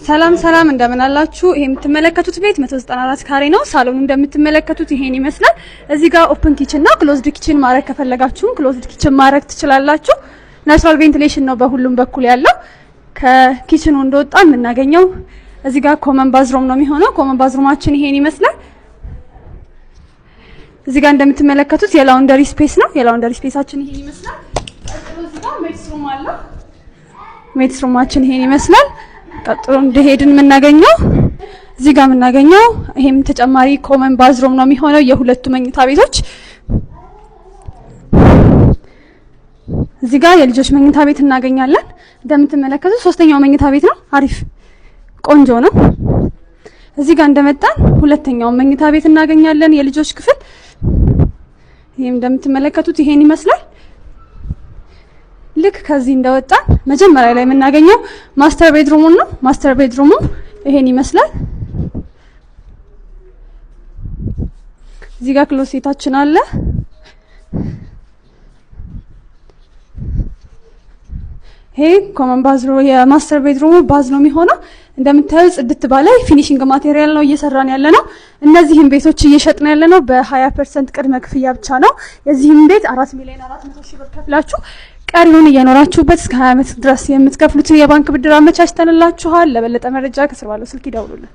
ሰላም ሰላም፣ እንደምን አላችሁ? ይሄ የምትመለከቱት ቤት 194 ካሬ ነው። ሳሎኑ እንደምትመለከቱት ይሄን ይመስላል። እዚህ ጋር open kitchen ነው። Closed kitchen ማድረግ ከፈለጋችሁም closed kitchen ማድረግ ትችላላችሁ። Natural ventilation ነው በሁሉም በኩል ያለው። ከ kitchen ኑ እንደወጣ የምናገኘው እዚህ ጋር common bathroom ነው የሚሆነው። Common bathroom ኣችን ይሄን ይመስላል። እዚህ ጋር እንደምትመለከቱት የ laundry space ነው። የ laundry space ኣችን ይሄን ይመስላል። ቀጥሎ እዚህ ጋር maid's room አለው። Maid's room ኣችን ይሄን ይመስላል። ቀጥሎ እንደሄድን የምናገኘው እዚህ ጋር የምናገኘው ይሄም ተጨማሪ common bathroom ነው የሚሆነው የሁለቱ መኝታ ቤቶች። እዚህ ጋር የልጆች መኝታ ቤት እናገኛለን። እንደምትመለከቱት ሶስተኛው መኝታ ቤት ነው። አሪፍ ቆንጆ ነው። እዚህ ጋር እንደመጣን ሁለተኛው መኝታ ቤት እናገኛለን፣ የልጆች ክፍል። ይሄም እንደምትመለከቱት ይሄን ይመስላል። ልክ ከዚህ እንደወጣን መጀመሪያ ላይ የምናገኘው master bedroom ኡን ነው። Master bedroom ኡ ይሄን ይመስላል። እዚህ ጋር closet ኣችን አለ። ይሄ common bathroom የ master bedroom ኡ bath ነው የሚሆነው። እንደምታዩት ጽድት ባለ finishing material ነው እየሰራን ያለ ነው። እነዚህን ቤቶች እየሸጥን ያለ ነው በ20% ቅድመ ክፍያ ብቻ ነው። የዚህም ቤት 4 ሚሊዮን 400 ሺህ ብር ከፍላችሁ ቀሪውን እየኖራችሁበት እስከ 20 ዓመት ድረስ የምትከፍሉትን የባንክ ብድር አመቻችተንላችኋል። ለበለጠ መረጃ ከስር ባለው ስልክ ይደውሉልን።